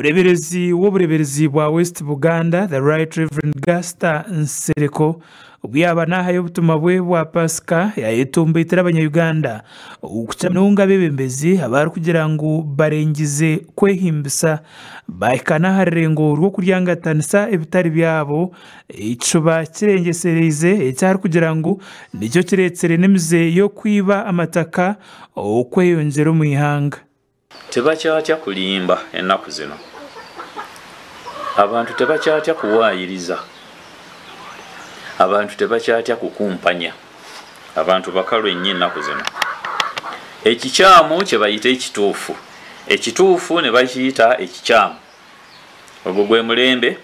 Omureeberezi w'obureeberezi bwa West Buganda, The Right Rev. Gaster Nsereko, obu yaaba naahayo obutumwa bwe bwa Paasika yaayetomboitera abanya-Uganda okukira munonga abeebembezi abu arikugira ngu barengize kwehimbisa baahika n'aha rurengo rw'okuryangatanisa ebitari byabo ekishuba kirengyesereize eki arikugira ngu nikyo kireetsire n'emize y'okwiba amataka okweyongyera omu ihanga. Tebakyatya kulimba ennaku zino. Abantu tebakyatya kuwaayiriza. Abantu tebakyatya kukumpanya. Abantu bakalu ennyo ennaku zino. Ekikyamu kye bayita ekituufu, ekituufu ne bakiyita ekikyamu. Ogwo gwe mulembe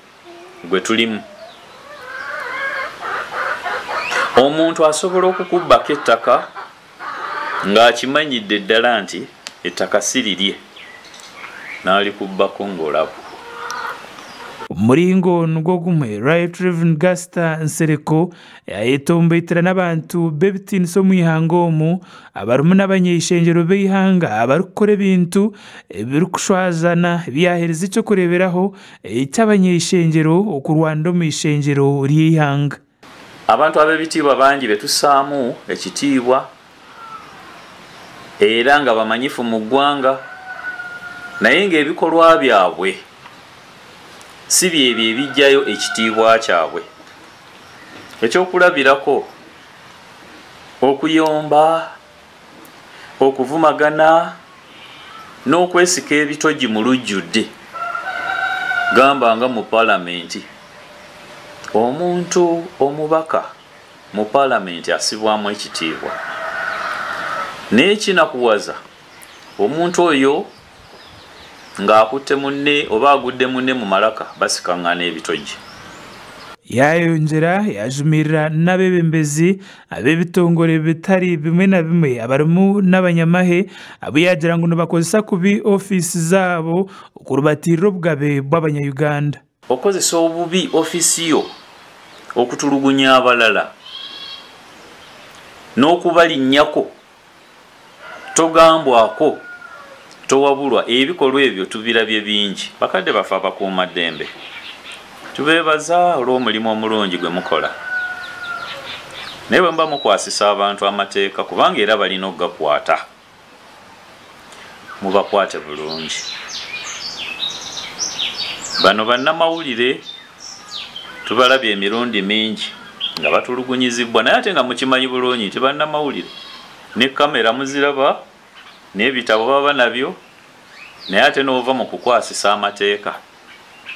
gwe tulimu. Omuntu asobola okukubbako ettaka ng'akimanyidde ddala nti ettaka si lirye n'alikubbako ng'olaba. Omuringo nigwo gumwe, Right Rev Gaster Nsereko yayetomboitera n'abantu b'ebitiinisa omu ihanga omu abarimu n'abanyeishengyero b'eihanga abarikukora ebintu ebirikushwazana ebi yaaheereza eky'okureeberaho eky'abanyeishengyero okurwanira omu ishengyero ry'eihanga. Abantu ab'ebitiibwa bangi be tussaamu ekitiibwa era nga bamanyifu mu ggwanga naye ng'ebikolwa byabwe si byebyo ebiggyayo ekitiibwa kyabwe. Ekyokulabirako, okuyomba, okuvumagana n'okwesika ebitogi mu lujjudde gamba nga mu palamenti. Omuntu omubaka mu palamenti asibwamu ekitiibwa naye kinakuwaza omuntu oyo ng'akutte munne oba agudde munne mu malaka basikang'ana ebitogi. Yaayongyera yaajumirira n'abeebembezi ab'ebitongore bitari bimwe na bimwe abarimu n'abanyamahe abu yaagira ngu nibakozesa kubi ofiisi zaabo okurubatiirira obugabe bw'abanya-Uganda. Okukozesa obubi ofiisi yo okutulugunya abalala n'okubalinnyako Togambwako, towabulwa ebikolwa ebyo tubirabye bingi. Bakadde baffe abakuumaddembe tubeebaza olw'omulimu omulungi gwe mukola naye bwe muba mukwasisa abantu amateeka kubanga era balina okugakwata mubakwate bulungi. Bano bannamawulire tubalabye emirundi mingi nga batulugunyizibwa naye ate nga mukimanyi bulungi nti bannamawulire ne kamera muziraba n'ebitabo baba nabyo naye ate n'ova mu kukwasisa amateeka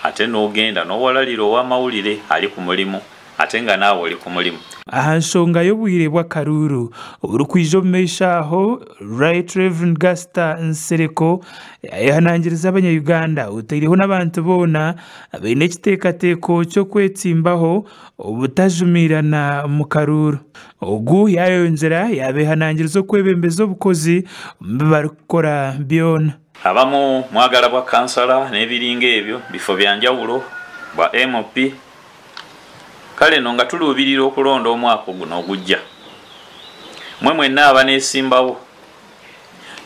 ate n'ogenda n'owalalira ow'amawulire ali ku mulimu ate nga naawe oli ku mulimu. Aha nshonga y'obwire bw'akaruuru oburikwija omu maisho aho, Right Rev Gaster Nsereko yayehanangiriza abanya-Uganda otaireho n'abantu boona abaine ekiteekateeko ky'okwetsimbaho obutajumiirana mu karuuru. Ogu yaayongyera yaabeehanangiriza okwebembeza obukozi omu bi barikukora byona. Abamu mwagala bwa kansala n'ebiringa ebyo, bifo bya njawulo, bwa MP. Kale no nga tuluubirira okulonda omwaka guno ogujja, mwe mwenna abaneesimbawo,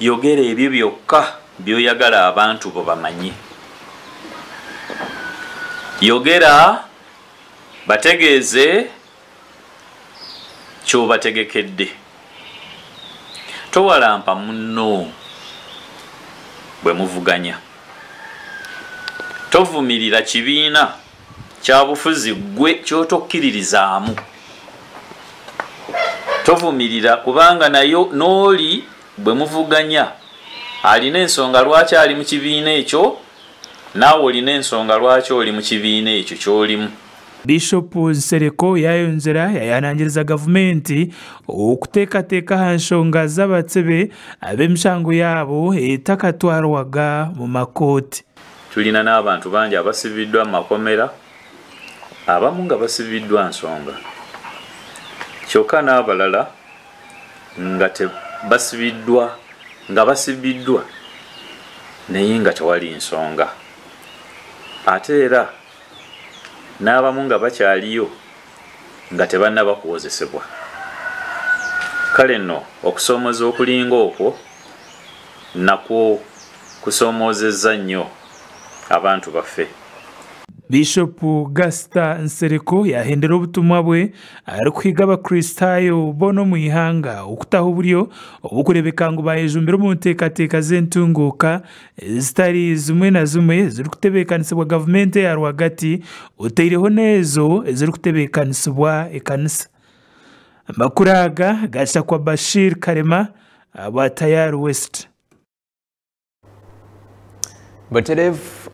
yogera ebyo byokka by'oyagala abantu bo bamanye. Yogera bategeeze ky'obategekedde. Towalampa munno bwe muvuganya. Tovumirira kibiina kyabufuzi ggwe ky'otokkiririzaamu. Tovumirira kubanga nayo n'oli bwe muvuganya alina ensonga lwaki ali mu kibiina ekyo naawe olina ensonga lwaki oli mu kibiina ekyo ky'olimu. Biishopu Nsereko yaayongyera yaayehanangiriza gavumenti okuteekateeka aha nshonga z'abatsibe ab'emishango yaabo etakatwarwaga mu makooti. Tulina n'abantu bangi abasibiddwa mu makomera, abamu nga basibiddwa nsonga kyokka n'abalala nga basibiddwa nga basibiddwa naye nga tewali nsonga ate era n'abamu nga bakyaliyo nga tebannaba kuwozesebwa. Kale nno okusoomoza okulinga okwo nakwo kusoomoozezza nnyo abantu baffe. Bishopu Gaster Nsereko yahendera obutumwa bwe arikuhiga abakristaayo boona omu ihanga okutaho oburyo obukureebeka ngu bayejumbira omu nteekateeka z'entunguuka ezitari zimwe na zimwe ezirikutebeekanisibwa gavumenti eya rwagati otaireho n'ezo ezirikutebeekanisibwa ekanisa. Amakuru aga gashakwa Bashir Karema aba Tayari West. Butereevu.